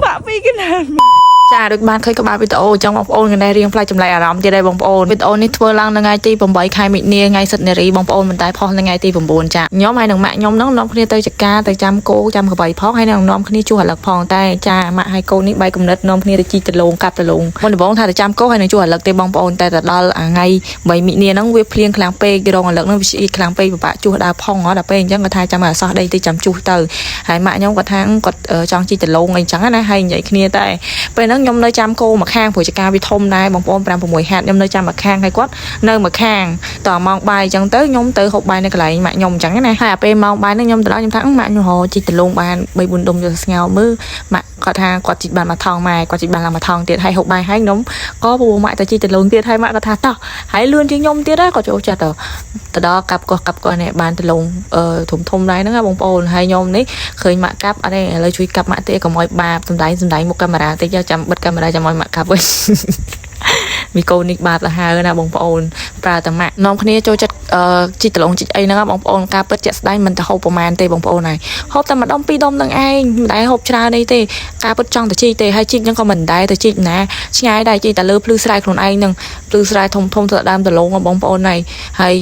បាក់ពីកណានចាដូចបានឃើញក្បាលវីដេអូអញ្ចឹងបងប្អូនកណ្ដែរៀងផ្លាច់ចម្លែកអារម្មណ៍ទៀតដែរបងប្អូនវីដេអូនេះធ្វើឡើងនៅថ្ងៃទី8ខែមិនិនាថ្ងៃសិទ្ធិនារីបងប្អូនមិនតែផុសនៅថ្ងៃទី9ចាខ្ញុំហើយនឹងម៉ាក់ខ្ញុំហ្នឹងនាំគ្នាទៅចកាទៅចាំគោចាំក្របីផងហើយនឹងនាំគ្នាជួសអាលឹកផងតែចាម៉ាក់ហើយកូននេះបែកកំណត់នាំគ្នាទៅជីកដលងកាប់ដលងមុនដំបូងថាទៅចាំគោហើយនឹងជួសអាលឹកទេបងប្អូនតែទៅដល់ថ្ងៃ8មិនិនាហ្នឹងវាភ្លៀងខ្លាំងពេករងអាលឹកហ្នឹងវាស្អីខ្លាំងពេកពិបាកជួសដើរផុងហ៎ដល់ពេលអញ្ចឹងគាត់ថាចាំឲ្យអសោះដីតិចចាំជួសទៅហើយម៉ាក់ខ្ញុំគាត់ថាគាត់ចង់ជីកដលងអីចឹងណាហើយនិយាយគ្នាតែ ពេលហ្នឹងខ្ញុំនៅចាំគោមួយខាងព្រោះចការវាធំដែរបងប្អូន5 6ហាត់ខ្ញុំនៅចាំមួយខាងហើយគាត់នៅមួយខាងតម៉ោងបាយអញ្ចឹងទៅខ្ញុំទៅហូបបាយនៅកន្លែងម៉ាក់ខ្ញុំអញ្ចឹងណាហើយអាពេលម៉ោងបាយហ្នឹងខ្ញុំទៅដល់ខ្ញុំថាម៉ាក់ខ្ញុំរកជីកដលងបាន3 4ដុំយកស្ងោមើលម៉ាក់គាត់ថាគាត់ជីកបានមួយថងម៉ែគាត់ជីកបានឡើងមួយថងទៀតហើយហូបបាយហើយខ្ញុំក៏ពូម៉ាក់ទៅជីកដលងទៀតហើយម៉ាក់គាត់ថាតោះហើយលឿនជាងខ្ញុំទៀតគាត់ចូលចិត្តទៅដល់កាប់កោះកាប់កោះនេះបានដលងធំធំដែរហ្នឹងបងប្អូនហើយខ្ញុំនេះឃើញម៉ាក់កាប់អត់ទេឥឡូវជួយកាប់ម៉ាក់ទេកុំឲ្យបាបសំដែងសំដែងមុខកាមេរ៉ាតិចចាំបិទកាមេរ៉ាចាំឲ្យម៉ាក់កាប់វិញ មីកូននេះបាបទៅហើយណាបងប្អូនប្រើតែម៉ាក់នាំគ្នាចូលចិត្តអឺជីកដលងជីកអីហ្នឹងបងប្អូនការពិតជាក់ស្ដែងមិនទៅហូបប្រហែលទេបងប្អូនហើយហូបតែមួយដុំពីរដុំហ្នឹងឯងមិនដែលហូបច្រើនអីទេការពិតចង់ទៅជីកទេហើយជីកហ្នឹងក៏មិនដែលទៅជីកណាឆ្ងាយដែរជីកតែលើភ្លឺស្រែខ្លួនឯងហ្នឹងភ្លឺស្រែធំធំទៅដើមដលងបងប្អូនហើយហើ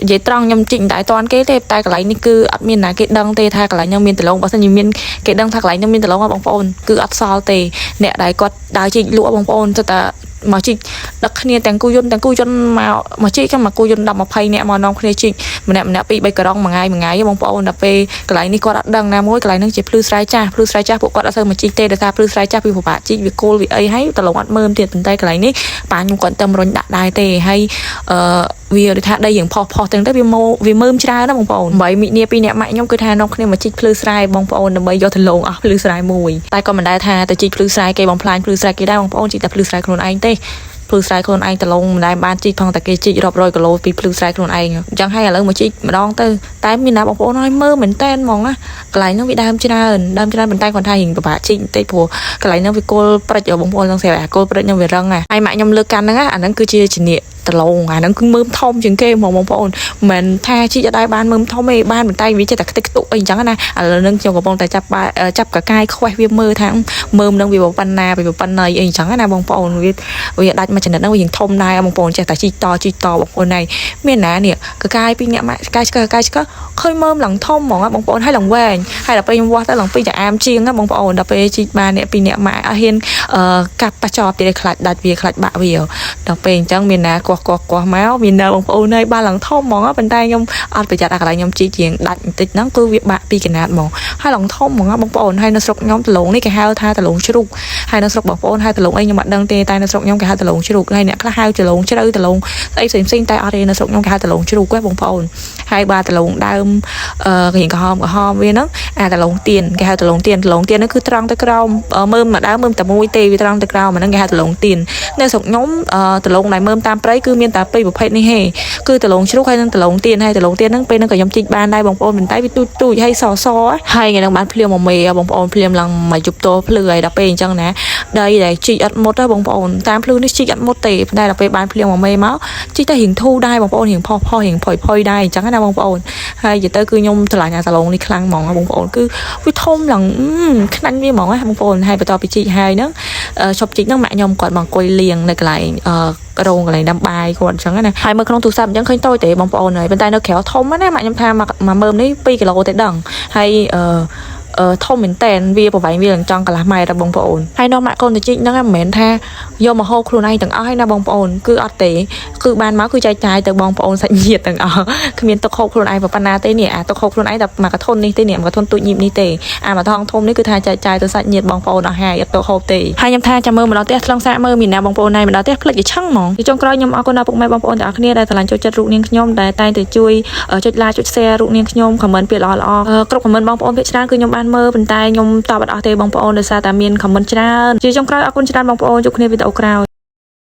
យនិយាយត្រង់ខ្ញុំជីកមិនដែលតាន់គេទេតែកន្លែងនេះគឺអត់មានណាគេដឹងទេថាកន្លែងហ្នឹងមានដលងបើសិនជាមានគេដឹងថាកន្លែងហ្នឹងមានដលងបងប្អូនគឺអត់សល់ទេអ្នកដែលគាត់ដើរជីកលក់បងប្អូនទៅតែមកជីកដឹកគ្នាទាំងគូយន្តទាំងគូយន្តមកមកជីកចឹងមកគូយន្ត10 20នាក់មកនាំគ្នាជីកម្នាក់ម្នាក់2 3ក្រុងមួយថ្ងៃមួយថ្ងៃបងប្អូនដល់ពេលកន្លែងនេះគាត់អត់ដឹងណាមួយកន្លែងហ្នឹងជាភ្លឺស្រែចាស់ភ្លឺស្រែចាស់ពួកគាត់អត់សូវមកជីកទេដោយសារភ្លឺស្រែចាស់វាពិបាកជីកវាគោលវាអីហើយដលងអត់មើមទៀតប៉ុន្តែកន្លែងនេះប៉ាខ្ញុំគាត់ទៅរុញដាក់ដែរទេហើយអឺវាដូចថាដីរៀងផុសផុសទាំងទៅវាមកវាមើមច្រើនណាបងប្អូន8មិនិនាពីរអ្នកម៉ាក់ខ្ញុំគឺថានាំគ្នាមកជីកភ្លឺស្រែបងប្អូនដើម្បីយកដលងអស់ភ្លឺស្រែមួយតែក៏មិនដែរថាទៅជីកភ្លឺស្រែគេបំផ្លាញភ្លឺស្រែគេដែរបងប្អូនជីកតែភ្លឺស្រែខ្លួនឯងទេភ្លឺស្រែខ្លួនឯងដលងមិនដែលបានជីកផងតែគេជីករាប់រយគីឡូពីភ្លឺស្រែខ្លួនឯងអញ្ចឹងហើយឥឡូវមកជីកម្ដងទៅតែមានណាបងប្អូនឲ្យមើលមែនតែនហ្មងណាកន្លែងហ្នឹងវាដើមច្រើនដើមច្រើនប៉ុន្តែគាត់ថារៀងពិបាកជីកបន្តិចព្រោះកន្លែងហ្នឹងវាគល់ព្រិចបងប្អូននឹងស្រាប់អាគល់ព្រិចហ្នឹងវារឹងណាហើយម៉ាក់ខ្ញុំលើកកាន់ហ្នឹងអាហ្នឹងគឺជាជំនាញដលងអាហ្នឹងគឺមើមធំជាងគេហ្មងបងប្អូនមិនថាជីកអត់ដែរបានមើមធំទេបានប៉ុន្តែវាចេះតែខ្ទេចខ្ទុកអីអញ្ចឹងណាឥឡូវហ្នឹងខ្ញុំកំពុងតែចាប់ចាប់កកាយខ្វេះវាមើលថាមើមហ្នឹងវាប៉ុណ្ណាវាប៉ុណ្ណីអីអញ្ចឹងណាបងប្អូនវាវាដាច់មួយចំណិតហ្នឹងវារៀងធំដែរបងប្អូនចេះតែជីកតជីកតបងប្អូនហើយមានណានេះកកាយពីរអ្នកម៉ាក់កាយឆ្កឹះកាយឆ្កឹះឃើញមើមឡើងធំហ្មងបងប្អូនហើយឡើងវែងហើយដល់ពេលខ្ញុំវាស់ទៅឡើងពីរចអាមជាងណាបងប្អូនដល់ពេលជីកបានអ្នកពីរអ្នកម៉ាក់អត់ហ៊ានកាប់ប៉ះចប់ទៀតខ្លាចដាច់វាខ្លាចបាក់វាដល់ពេលអញ្ចឹងមានណាកោះកោះកោះមកមាននៅបងប្អូនហើយបានឡើងធំហ្មងប៉ុន្តែខ្ញុំអត់ប្រយ័ត្នអាកន្លែងខ្ញុំជីកជាងដាច់បន្តិចហ្នឹងគឺវាបាក់ពីកណាតហ្មងហើយឡើងធំហ្មងបងប្អូនហើយនៅស្រុកខ្ញុំដលងនេះគេហៅថាដលងជ្រូកហើយនៅស្រុកបងប្អូនហៅដលងអីខ្ញុំអត់ដឹងទេតែនៅស្រុកខ្ញុំគេហៅដលងជ្រូកហើយអ្នកខ្លះហៅដលងជ្រៅដលងស្អីផ្សេងផ្សេងតែអត់ទេនៅស្រុកខ្ញុំគេហៅដលងជ្រូកហ៎បងប្អូនហើយបើដលងដើមអឺរៀងក្រហមក្រហមវាហ្នឹងអាដលងទៀនគេហៅដលងទៀនដលងទៀនហ្នឹងគឺត្រង់ទៅក្រោមមើមមួយដើមមើមតែមួយទេវាត្រង់ទៅក្រោមអាហ្នឹងគេហៅដលងទៀននៅស្រុកខ្ញុំដលងដែលមើមតាមព្រៃគឺមានតែពីរប្រភេទនេះទេគឺដលងជ្រូកហើយនិងដលងទៀនហើយដលងទៀនហ្នឹងពេលហ្នឹងក៏ខ្ញុំជីកបានដែរបងប្អូនប៉ុន្តែវាទូចទូចហើយសសហើយថ្ងៃហ្នឹងបានភ្លៀងមកមេបងប្អូនភ្លៀងឡើងមកយប់តភ្លឺហើយដល់ពេលអញ្ចឹងណាដីដែលជីកអត់មុតហ៎បងប្អូនតាមភ្លឺនេះជីកអត់មុតទេប៉ុន្តែដល់ពេលបានភ្លៀងមកមេមកជីកតែរៀងធូរដែរបងប្អូនរៀងផុសផុសរៀងផុយផុយដែរអញ្ចឹងណាបងប្អូនហើយនិយាយទៅគឺខ្ញុំឆ្លាញ់អាសាឡុងនេះខ្លាំងហ្មងបងប្អូនគឺវាធំឡើងខ្នាញ់វាហ្មងណាបងប្អូនហើយបន្ទាប់ពីជីកហើយហ្នឹងឈប់ជីកហ្នឹងម៉ាក់ខ្ញុំគាត់មកអង្គុយលាងនៅកន្លែងអឺរោងកន្លែងដាំបាយគាត់អញ្ចឹងណាហើយមើលក្នុងទូរស័ព្ទអញ្ចឹងឃើញតូចទេបងប្អូនហើយប៉ុន្តែនៅក្រៅធំណាម៉ាក់ខ្ញុំថាមួយមើមនេះ2គីឡូទេដឹងហើយអឺអឺធំមែនតែនវាប្រវែងវានឹងចង់កន្លះម៉ែត្របងប្អូនហើយនាំម៉ាក់កូនទៅជីកហ្នឹងមិនមែនថាយកមកហូបខ្លួនឯងទាំងអស់ហើយណាបងប្អូនគឺអត់ទេគឺបានមកគឺចែកចាយទៅបងប្អូនសាច់ញាតិទាំងអស់គ្មានទុកហូបខ្លួនឯងប៉ុណ្ណាទេនេះអាទុកហូបខ្លួនឯងតែមួយកធុននេះទេនេះមួយកធុនទូចញីបនេះទេអាមួយថងធំនេះគឺថាចែកចាយទៅសាច់ញាតិបងប្អូនអស់ហើយអត់ទុកហូបទេហើយខ្ញុំថាចាំមើលមកដល់ផ្ទះថ្លឹងសាកមើលមានណាបងប្អូនណៃមកដល់ផ្ទះភ្លេចឲ្យឆឹងហ្មងទីចុងក្រោយខ្ញុំអរគុណដល់ពុកម៉ែបងប្អូនទាំងអស់គ្នាដែលស្រឡាញ់ចូលចិត្តរូបនាងខ្ញុំដែលតែងតែជួយចុច like ចុច share រូបនាងខ្ញុំ comment ពាក្យល្អល្អគ្រប់ comment បងប្អូនភាគច្រើនគឺខ្ញុំបានមើលប៉ុន្តែខ្ញុំតបអត់អស់ទេបងប្អូនដោយសារតែមាន comment ច្រើនជាចុងក្រោយអរគុណច្រើនបងប្អូនជួបគ្នាវីដេអូក្រោយ។